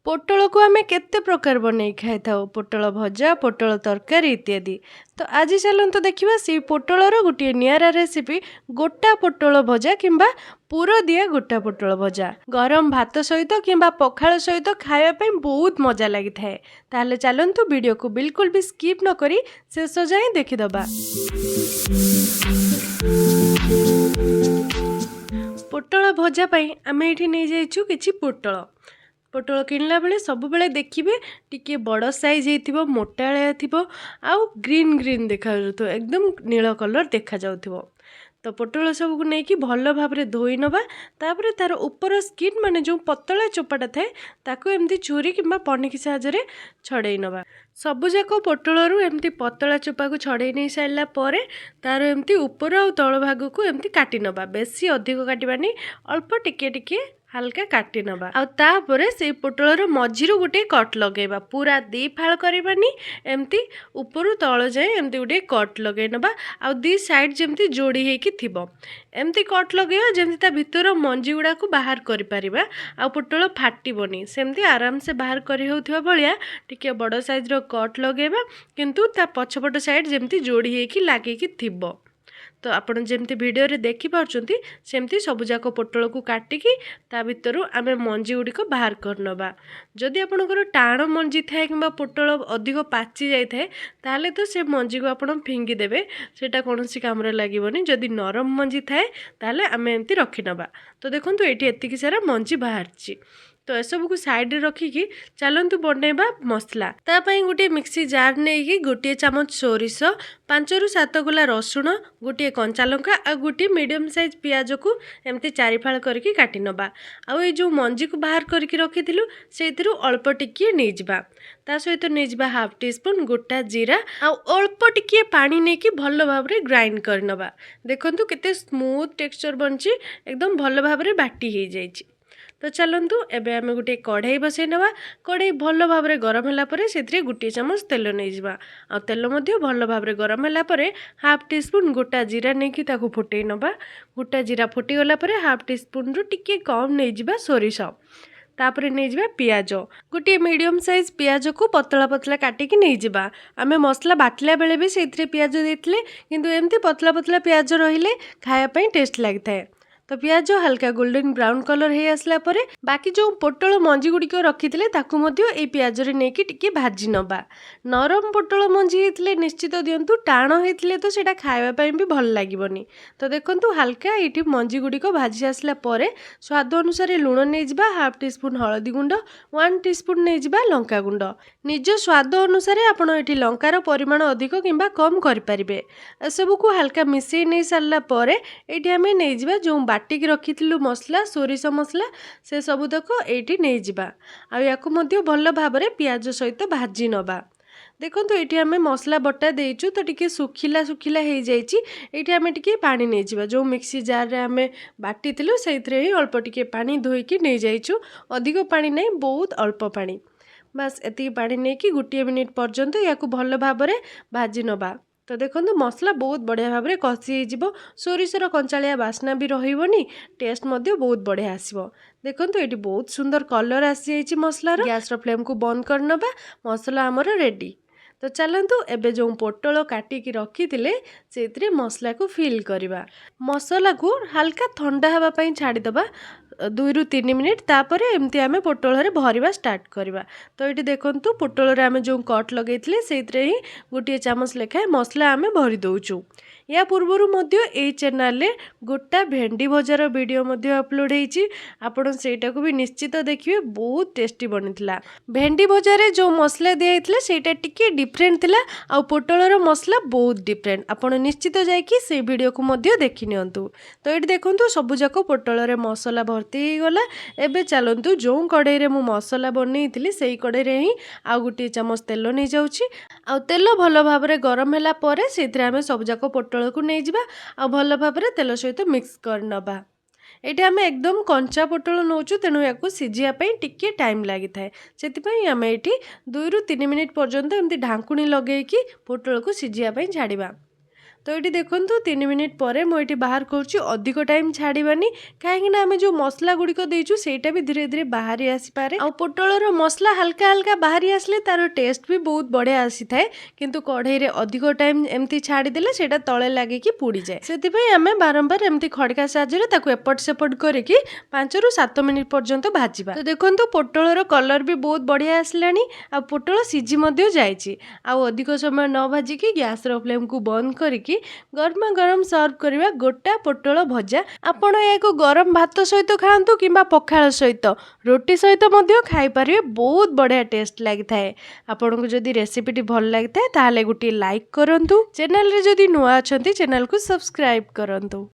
ପୋଟଳକୁ ଆମେ କେତେ ପ୍ରକାର ବନେଇ ଖାଇଥାଉ, ପୋଟଳ ଭଜା, ପୋଟଳ ତରକାରୀ ଇତ୍ୟାଦି। ତ ଆଜି ଚାଲନ୍ତୁ ଦେଖିବା ସେଇ ପୋଟଳର ଗୋଟିଏ ନିଆରା ରେସିପି, ଗୋଟା ପୋଟଳ ଭଜା କିମ୍ବା ପୁର ଦିଆ ଗୋଟା ପୋଟଳ ଭଜା। ଗରମ ଭାତ ସହିତ କିମ୍ବା ପଖାଳ ସହିତ ଖାଇବା ପାଇଁ ବହୁତ ମଜା ଲାଗିଥାଏ। ତାହେଲେ ଚାଲନ୍ତୁ, ଭିଡ଼ିଓକୁ ବିଲକୁଲ ବି ସ୍କିପ୍ ନ କରି ଶେଷ ଯାଏଁ ଦେଖିଦେବା। ପୋଟଳ ଭଜା ପାଇଁ ଆମେ ଏଇଠି ନେଇଯାଇଛୁ କିଛି ପୋଟଳ। ପୋଟଳ କିଣିଲା ବେଳେ ସବୁବେଳେ ଦେଖିବେ ଟିକେ ବଡ଼ ସାଇଜ୍ ହେଇଥିବ, ମୋଟାଳିଆ ଥିବ ଆଉ ଗ୍ରୀନ୍ ଗ୍ରୀନ୍ ଦେଖାଯାଉଥିବ, ଏକଦମ ନୀଳ କଲର୍ ଦେଖାଯାଉଥିବ। ତ ପୋଟଳ ସବୁକୁ ନେଇକି ଭଲ ଭାବରେ ଧୋଇ ନେବା। ତାପରେ ତା'ର ଉପର ସ୍କିନ୍, ମାନେ ଯେଉଁ ପତଳା ଚୋପାଟା ଥାଏ, ତାକୁ ଏମିତି ଛୁରୀ କିମ୍ବା ପନିକି ସାହାଯ୍ୟରେ ଛଡ଼େଇ ନେବା। ସବୁଯାକ ପୋଟଳରୁ ଏମିତି ପତଳା ଚୋପାକୁ ଛଡ଼େଇ ନେଇ ସାରିଲା ପରେ ତା'ର ଏମିତି ଉପର ଆଉ ତଳ ଭାଗକୁ ଏମିତି କାଟି ନେବା। ବେଶୀ ଅଧିକ କାଟିବାନି, ଅଳ୍ପ ଟିକେ ଟିକେ ହାଲକା କାଟି ନେବା। ଆଉ ତାପରେ ସେଇ ପୋଟଳର ମଝିରୁ ଗୋଟିଏ କଟ୍ ଲଗେଇବା। ପୁରା ଦୁଇ ଫାଳ କରିବାନି, ଏମିତି ଉପରୁ ତଳ ଯାଏଁ ଏମିତି ଗୋଟିଏ କଟ୍ ଲଗେଇ ନେବା ଆଉ ଦୁଇ ସାଇଡ଼୍ ଯେମିତି ଯୋଡ଼ି ହେଇକି ଥିବ ଏମିତି କଟ୍ ଲଗେଇବା, ଯେମିତି ତା ଭିତର ମଞ୍ଜି ଗୁଡ଼ାକୁ ବାହାର କରିପାରିବା ଆଉ ପୋଟଳ ଫାଟିବନି। ସେମିତି ଆରାମସେ ବାହାର କରି ହେଉଥିବା ଭଳିଆ ଟିକେ ବଡ଼ ସାଇଜ୍ର କଟ୍ ଲଗେଇବା, କିନ୍ତୁ ତା ପଛପଟ ସାଇଡ଼୍ ଯେମିତି ଯୋଡ଼ି ହେଇକି ଲାଗିକି ଥିବ। ତ ଆପଣ ଯେମିତି ଭିଡ଼ିଓରେ ଦେଖିପାରୁଛନ୍ତି, ସେମିତି ସବୁଯାକ ପୋଟଳକୁ କାଟିକି ତା ଭିତରୁ ଆମେ ମଞ୍ଜି ଗୁଡ଼ିକ ବାହାର କରିନେବା। ଯଦି ଆପଣଙ୍କର ଟାଣ ମଞ୍ଜି ଥାଏ କିମ୍ବା ପୋଟଳ ଅଧିକ ପାଚି ଯାଇଥାଏ, ତାହେଲେ ତ ସେ ମଞ୍ଜିକୁ ଆପଣ ଫିଙ୍ଗିଦେବେ, ସେଇଟା କୌଣସି କାମରେ ଲାଗିବନି। ଯଦି ନରମ ମଞ୍ଜି ଥାଏ, ତାହେଲେ ଆମେ ଏମିତି ରଖିନେବା। ତ ଦେଖନ୍ତୁ, ଏଇଠି ଏତିକି ସାରା ମଞ୍ଜି ବାହାରିଛି। ତ ଏସବୁକୁ ସାଇଡ଼ରେ ରଖିକି ଚାଲନ୍ତୁ ବନେଇବା ମସଲା। ତା ପାଇଁ ଗୋଟିଏ ମିକ୍ସି ଜାର୍ ନେଇକି 1 ଚାମଚ ସୋରିଷ, 5ରୁ 7 କୋଲା ରସୁଣ, ଗୋଟିଏ କଞ୍ଚା ଲଙ୍କା ଆଉ ଗୋଟିଏ ମିଡ଼ିୟମ୍ ସାଇଜ୍ ପିଆଜକୁ ଏମିତି ଚାରି ଫାଳ କରିକି କାଟି ନେବା। ଆଉ ଏଇ ଯେଉଁ ମଞ୍ଜିକୁ ବାହାର କରିକି ରଖିଥିଲୁ, ସେଇଥିରୁ ଅଳ୍ପ ଟିକିଏ ନେଇଯିବା। ତା ସହିତ ନେଇଯିବା ହାଫ୍ ଟି ସ୍ପୁନ୍ ଗୋଟା ଜିରା ଆଉ ଅଳ୍ପ ଟିକିଏ ପାଣି ନେଇକି ଭଲ ଭାବରେ ଗ୍ରାଇଣ୍ଡ କରିନେବା। ଦେଖନ୍ତୁ, କେତେ ସ୍ମୁଥ୍ ଟେକ୍ସଚର୍ ବନିଛି, ଏକଦମ ଭଲ ଭାବରେ ବାଟି ହେଇଯାଇଛି। ତ ଚାଲନ୍ତୁ, ଏବେ ଆମେ ଗୋଟିଏ କଢ଼େଇ ବସେଇ ନେବା। କଢ଼େଇ ଭଲ ଭାବରେ ଗରମ ହେଲା ପରେ ସେଥିରେ 1 ଚାମଚ ତେଲ ନେଇଯିବା। ଆଉ ତେଲ ମଧ୍ୟ ଭଲ ଭାବରେ ଗରମ ହେଲା ପରେ ହାଫ୍ ଟି ସ୍ପୁନ୍ ଗୋଟା ଜିରା ନେଇକି ତାକୁ ଫୁଟେଇ ନେବା। ଗୋଟା ଜିରା ଫୁଟିଗଲା ପରେ ହାଫ୍ ଟି ସ୍ପୁନ୍ରୁ ଟିକିଏ କମ୍ ନେଇଯିବା ସୋରିଷ। ତାପରେ ନେଇଯିବା ପିଆଜ। ଗୋଟିଏ ମିଡ଼ିୟମ୍ ସାଇଜ୍ ପିଆଜକୁ ପତଳା ପତଳା କାଟିକି ନେଇଯିବା। ଆମେ ମସଲା ବାଟିଲା ବେଳେ ବି ସେଇଥିରେ ପିଆଜ ଦେଇଥିଲେ, କିନ୍ତୁ ଏମିତି ପତଳା ପତଳା ପିଆଜ ରହିଲେ ଖାଇବା ପାଇଁ ଟେଷ୍ଟ ଲାଗିଥାଏ। ତ ପିଆଜ ହାଲକା ଗୋଲ୍ଡେନ୍ ବ୍ରାଉନ୍ କଲର୍ ହେଇ ଆସିଲା ପରେ ବାକି ଯେଉଁ ପୋଟଳ ମଞ୍ଜି ଗୁଡ଼ିକ ରଖିଥିଲେ, ତାକୁ ମଧ୍ୟ ଏଇ ପିଆଜରେ ନେଇକି ଟିକେ ଭାଜି ନେବା। ନରମ ପୋଟଳ ମଞ୍ଜି ହେଇଥିଲେ ନିଶ୍ଚିତ ଦିଅନ୍ତୁ, ଟାଣ ହେଇଥିଲେ ତ ସେଇଟା ଖାଇବା ପାଇଁ ବି ଭଲ ଲାଗିବନି। ତ ଦେଖନ୍ତୁ, ହାଲକା ଏଇଠି ମଞ୍ଜି ଗୁଡ଼ିକ ଭାଜି ଆସିଲା ପରେ ସ୍ୱାଦ ଅନୁସାରେ ଲୁଣ ନେଇଯିବା, ହାଫ୍ ଟି ସ୍ପୁନ୍ ହଳଦୀ ଗୁଣ୍ଡ, 1 ଟି ସ୍ପୁନ୍ ନେଇଯିବା ଲଙ୍କା ଗୁଣ୍ଡ। ନିଜ ସ୍ୱାଦ ଅନୁସାରେ ଆପଣ ଏଠି ଲଙ୍କାର ପରିମାଣ ଅଧିକ କିମ୍ବା କମ୍ କରିପାରିବେ। ଏସବୁକୁ ହାଲକା ମିଶାଇ ନେଇ ସାରିଲା ପରେ ଏଇଠି ଆମେ ନେଇଯିବା ଯେଉଁ ବାଟିକି ରଖିଥିଲୁ ମସଲା, ସୋରିଷ ମସଲା, ସେ ସବୁତକ ଏଇଠି ନେଇଯିବା। ଆଉ ୟାକୁ ମଧ୍ୟ ଭଲ ଭାବରେ ପିଆଜ ସହିତ ଭାଜି ନେବା। ଦେଖନ୍ତୁ, ଏଇଠି ଆମେ ମସଲା ବଟା ଦେଇଛୁ, ତ ଟିକେ ଶୁଖିଲା ଶୁଖିଲା ହେଇଯାଇଛି। ଏଇଠି ଆମେ ଟିକେ ପାଣି ନେଇଯିବା। ଯେଉଁ ମିକ୍ସି ଜାର୍ରେ ଆମେ ବାଟିଥିଲୁ, ସେଇଥିରେ ହିଁ ଅଳ୍ପ ଟିକେ ପାଣି ଧୋଇକି ନେଇଯାଇଛୁ। ଅଧିକ ପାଣି ନାହିଁ, ବହୁତ ଅଳ୍ପ ପାଣି। ବାସ୍, ଏତିକି ପାଣି ନେଇକି 1 ମିନିଟ୍ ପର୍ଯ୍ୟନ୍ତ ୟାକୁ ଭଲ ଭାବରେ ଭାଜି ନେବା। ତ ଦେଖନ୍ତୁ, ମସଲା ବହୁତ ବଢ଼ିଆ ଭାବରେ କଷି ହେଇଯିବ, ସୋରିଷର କଞ୍ଚାଳିଆ ବାସ୍ନା ବି ରହିବନି, ଟେଷ୍ଟ ମଧ୍ୟ ବହୁତ ବଢ଼ିଆ ଆସିବ। ଦେଖନ୍ତୁ, ଏଇଠି ବହୁତ ସୁନ୍ଦର କଲର୍ ଆସିଯାଇଛି ମସଲାର। ଗ୍ୟାସ୍ର ଫ୍ଲେମ୍କୁ ବନ୍ଦ କରିନେବା। ମସଲା ଆମର ରେଡ଼ି। ତ ଚାଲନ୍ତୁ, ଏବେ ଯେଉଁ ପୋଟଳ କାଟିକି ରଖିଥିଲେ, ସେଇଥିରେ ମସଲାକୁ ଫିଲ୍ କରିବା। ମସଲାକୁ ହାଲକା ଥଣ୍ଡା ହେବା ପାଇଁ ଛାଡ଼ିଦେବା 2ରୁ 3 ମିନିଟ୍। ତାପରେ ଏମିତି ଆମେ ପୋଟଳରେ ଭରିବା ଷ୍ଟାର୍ଟ କରିବା। ତ ଏଇଠି ଦେଖନ୍ତୁ, ପୋଟଳରେ ଆମେ ଯେଉଁ କଟ୍ ଲଗେଇଥିଲେ, ସେଇଥିରେ ହିଁ 1 ଚାମଚ ଲେଖାଏଁ ମସଲା ଆମେ ଭରି ଦେଉଛୁ। ୟା ପୂର୍ବରୁ ମଧ୍ୟ ଏଇ ଚ୍ୟାନେଲରେ ଗୋଟା ଭେଣ୍ଡି ଭଜାର ଭିଡ଼ିଓ ମଧ୍ୟ ଅପଲୋଡ଼ ହେଇଛି। ଆପଣ ସେଇଟାକୁ ବି ନିଶ୍ଚିତ ଦେଖିବେ, ବହୁତ ଟେଷ୍ଟି ବନିଥିଲା। ଭେଣ୍ଡି ଭଜାରେ ଯେଉଁ ମସଲା ଦିଆହେଇଥିଲା, ସେଇଟା ଟିକେ ଡିଫରେଣ୍ଟ ଥିଲା ଆଉ ପୋଟଳର ମସଲା ବହୁତ ଡିଫରେଣ୍ଟ। ଆପଣ ନିଶ୍ଚିତ ଯାଇକି ସେଇ ଭିଡ଼ିଓକୁ ମଧ୍ୟ ଦେଖି ନିଅନ୍ତୁ। ତ ଏଇଠି ଦେଖନ୍ତୁ, ସବୁଯାକ ପୋଟଳରେ ମସଲା ଭର୍ତ୍ତି ହେଇଗଲା। ଏବେ ଚାଲନ୍ତୁ, ଯେଉଁ କଢ଼େଇରେ ମୁଁ ମସଲା ବନେଇଥିଲି, ସେଇ କଢ଼େଇରେ ହିଁ ଆଉ 1 ଚାମଚ ତେଲ ନେଇଯାଉଛି। ଆଉ ତେଲ ଭଲ ଭାବରେ ଗରମ ହେଲା ପରେ ସେଇଥିରେ ଆମେ ସବୁଯାକ ପୋଟଳକୁ ନେଇଯିବା ଆଉ ଭଲ ଭାବରେ ତେଲ ସହିତ ମିକ୍ସ କରିନେବା। ଏଇଠି ଆମେ ଏକଦମ କଞ୍ଚା ପୋଟଳ ନେଉଛୁ, ତେଣୁ ୟାକୁ ସିଝିବା ପାଇଁ ଟିକିଏ ଟାଇମ୍ ଲାଗିଥାଏ। ସେଥିପାଇଁ ଆମେ ଏଇଠି 2ରୁ 3 ମିନିଟ୍ ପର୍ଯ୍ୟନ୍ତ ଏମିତି ଢାଙ୍କୁଣୀ ଲଗେଇକି ପୋଟଳକୁ ସିଝିବା ପାଇଁ ଛାଡ଼ିବା। ତ ଏଇଠି ଦେଖନ୍ତୁ, 3 ମିନିଟ୍ ପରେ ମୁଁ ଏଇଠି ବାହାର କରୁଛି। ଅଧିକ ଟାଇମ୍ ଛାଡ଼ିବାନି, କାହିଁକିନା ଆମେ ଯେଉଁ ମସଲା ଗୁଡ଼ିକ ଦେଇଛୁ, ସେଇଟା ବି ଧୀରେ ଧୀରେ ବାହାରି ଆସିପାରେ। ଆଉ ପୋଟଳର ମସଲା ହାଲକା ହାଲକା ବାହାରି ଆସିଲେ ତାର ଟେଷ୍ଟ ବି ବହୁତ ବଢ଼ିଆ ଆସିଥାଏ। କିନ୍ତୁ କଢ଼େଇରେ ଅଧିକ ଟାଇମ୍ ଏମିତି ଛାଡ଼ିଦେଲେ ସେଇଟା ତଳେ ଲାଗିକି ପୋଡ଼ିଯାଏ। ସେଥିପାଇଁ ଆମେ ବାରମ୍ବାର ଏମିତି ଖଡ଼ିକା ସାହାଯ୍ୟରେ ତାକୁ ଏପଟ ସେପଟ କରିକି 5ରୁ 7 ମିନିଟ୍ ପର୍ଯ୍ୟନ୍ତ ଭାଜିବା। ତ ଦେଖନ୍ତୁ, ପୋଟଳର କଲର୍ ବି ବହୁତ ବଢ଼ିଆ ଆସିଲାଣି ଆଉ ପୋଟଳ ସିଝି ମଧ୍ୟ ଯାଇଛି। ଆଉ ଅଧିକ ସମୟ ନ ଭାଜିକି ଗ୍ୟାସ୍ର ଫ୍ଲେମ୍କୁ ବନ୍ଦ କରିକି ଗରମା ଗରମ ସର୍ଭ କରିବା ଗୋଟା ପୋଟଳ ଭଜା। ଆପଣ ଏହାକୁ ଗରମ ଭାତ ସହିତ ଖାଆନ୍ତୁ କିମ୍ବା ପଖାଳ ସହିତ, ରୁଟି ସହିତ ମଧ୍ୟ ଖାଇପାରିବେ। ବହୁତ ବଢ଼ିଆ ଟେଷ୍ଟ ଲାଗିଥାଏ। ଆପଣଙ୍କୁ ଯଦି ରେସିପିଟି ଭଲ ଲାଗିଥାଏ, ତାହେଲେ ଗୋଟିଏ ଲାଇକ୍ କରନ୍ତୁ। ଚ୍ୟାନେଲରେ ଯଦି ନୂଆ ଅଛନ୍ତି, ଚ୍ୟାନେଲକୁ ସବସ୍କ୍ରାଇବ୍ କରନ୍ତୁ।